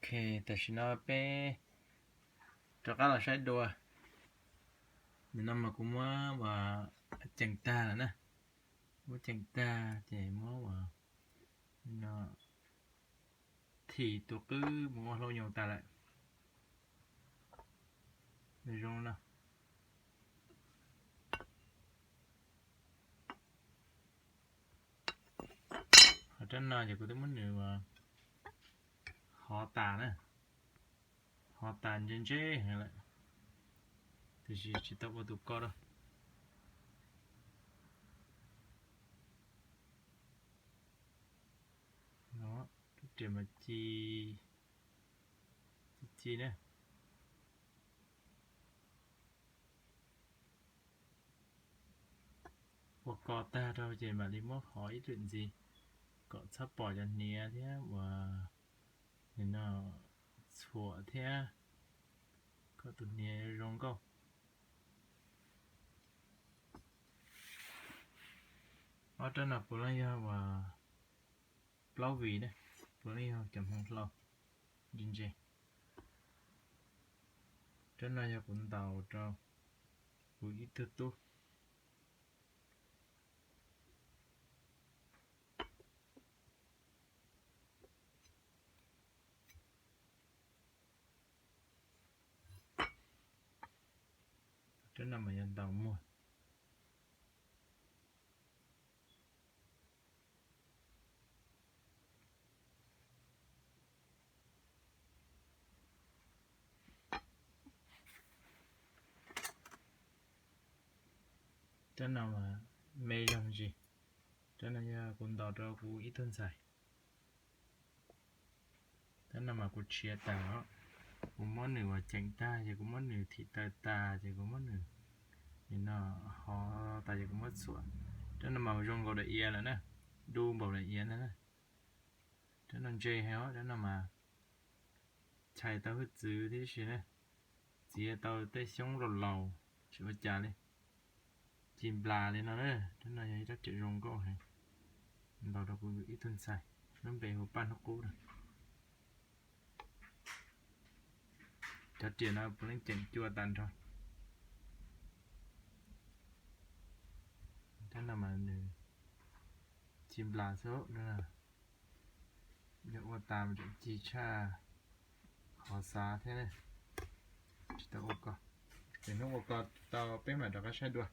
Ok, tam sim no peb rov qab los saib dua. Nim no mas kuv muab uas ceem tag lawm na. Muab ceem tag ces muab uas no thim tus qwb mus ua hlau nyoos tas lawm. Zoo no. Ho rab no ces kuv twb muab nws uas hov tas na. Hov tas ntse ntse heev lawm, tiam sis tsis tau ua tus ko rau. Rab riam mas ci, ci ci na. Ua ko tag rau ces mam li muab hov ib lwm ntxiv, kom txhob pom cov hniav thiab uas nim no txhuam thiab, kom tus hniav zoo nkauj. Ob rab no puav leej yog uas plaub vim ne, puav leej yog cov hmoov hlau ntse ntse. Rab no yog kuv ntaus rau kuv ib tug tub. Rab no mas yog ntaus muag. Rab no mas me zog ntsis. Rab no yog kuv ntaus rau kuv ib tug ntxhais. Rab no mas kuv tshiav tas os. Kuv muab nws uas ceem tag ces kuv muab nws thim taw tas ces kuv muab nws nim no hov tas ces kuv muab txhuam. Rab no mas zoo nkaus daim iav lawm na, du npaum daim iav ntag na. Rab no ntse heev os, rab no mas chais tau hwj txwv tib si na, txiav tau tej xyoob laus laus tsis ua cas li. Ci nplas li no na. Rab no yog ib rab riam zoo nkauj heev, ntaus rau kuv ib tug ntxhais, lub npe hu Paj Hnub Qub na. Cov riam no puav leej ceem cua tas nrho. Rab no mas nws ci nplas xwb, yog ua tas mas tseem ci tshaj qhov xav thiab. Tsis tau ua ko, ces hnub ua ko tau peb mam rov qab saib dua.